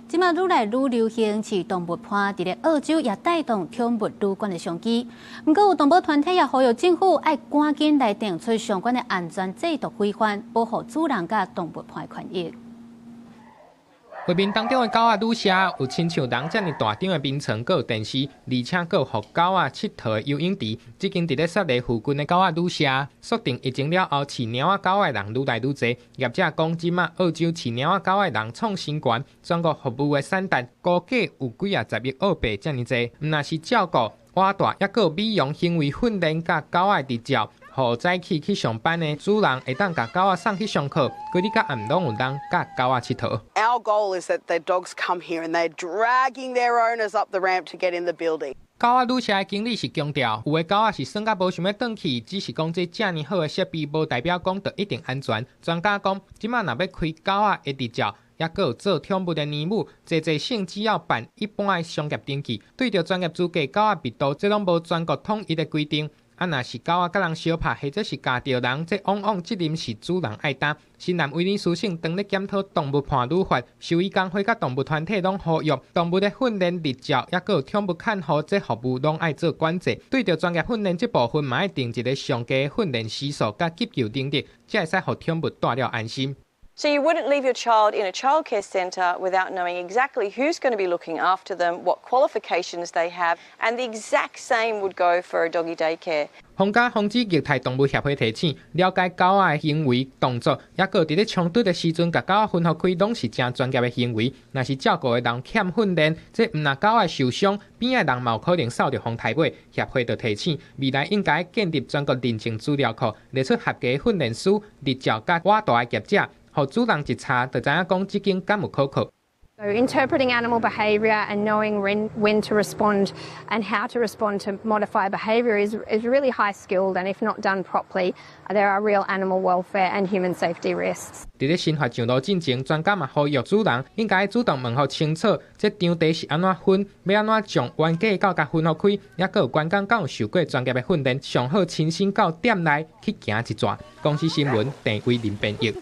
這馬愈來愈流行飼動物伴，佇咧澳洲也帶動寵物旅館的商機。毋過有動保團體也呼籲政府愛趕緊來定出相關的安全制度規範，保護主人佮動物伴的權益。畫面當中的狗仔旅社有親像人遮爾大張的眠床，閣有電視，而且閣有予狗仔𨑨迌的游泳池。這間佇咧雪梨附近的狗仔旅社，鎖定疫情了後，飼貓仔狗仔的人愈來愈濟。業者講，這馬澳洲飼貓仔狗仔的人創新懸，全國服務的產值估計有幾仔十億澳幣遮爾濟。毋但是照顧、倚帶，抑閣有美容行為訓練佮狗仔執照。予早起去上班的主人會當共狗仔送去上課，規日到暗攏有人佮狗仔𨑨迌。 Our goal is that the dogs come here and they're dragging their owners up the ramp to get in the building. 狗仔旅社的經理是強調，有的狗仔是耍甲無想欲轉去，只是講這遮爾好的設備，無代表講就一定安全。專家講，這馬若欲開狗仔的執照，抑閣有做寵物的年母，濟濟省只要辦一般的商業登記，對著專業資格狗仔密度，這攏無全國統一的規定。啊，若是狗仔佮人相拍，或者是咬著人，這往往責任是主人愛擔。新南威爾斯省當咧檢討動物伴侶法，獸醫工會佮動物團體攏呼籲，動物的訓練、執照，抑閣有寵物看護這服務，攏愛做管制。對著專業訓練這部分，嘛愛定一个上低訓練時數佮急救能力，才會使予寵物蹛了安心。 So you wouldn't leave your child in a childcare centre without knowing exactly who's going to be looking after them, what qualifications they have, and the exact same would go for a doggy daycare. 皇家防止虐待動物協會提醒，了解狗仔的行為動作，抑閣佇咧衝突的時陣，共狗仔分予開，攏是誠專業的行為。若是照顧的人欠訓練，這毋但狗仔受傷，邊仔人嘛有可能掃著風颱尾。協會就提醒，未來應該建立全國認證資料庫，列出合格訓練師、執照佮倚帶的業者，予主人一查就知影講這間敢有可靠。 So interpreting animal behaviour and knowing when to respond and how to respond to modify behaviour is really high skilled, and if not done properly, there are real animal welfare and human safety risks. 佇咧新法上路進前，專家嘛呼籲主人應該主動問予清楚，這場地是按怎分，欲按怎將冤家狗共分予開，抑閣有關工敢有受過專業的訓練，上好親身到店內去行一逝。公視新聞，鄭偉林編譯。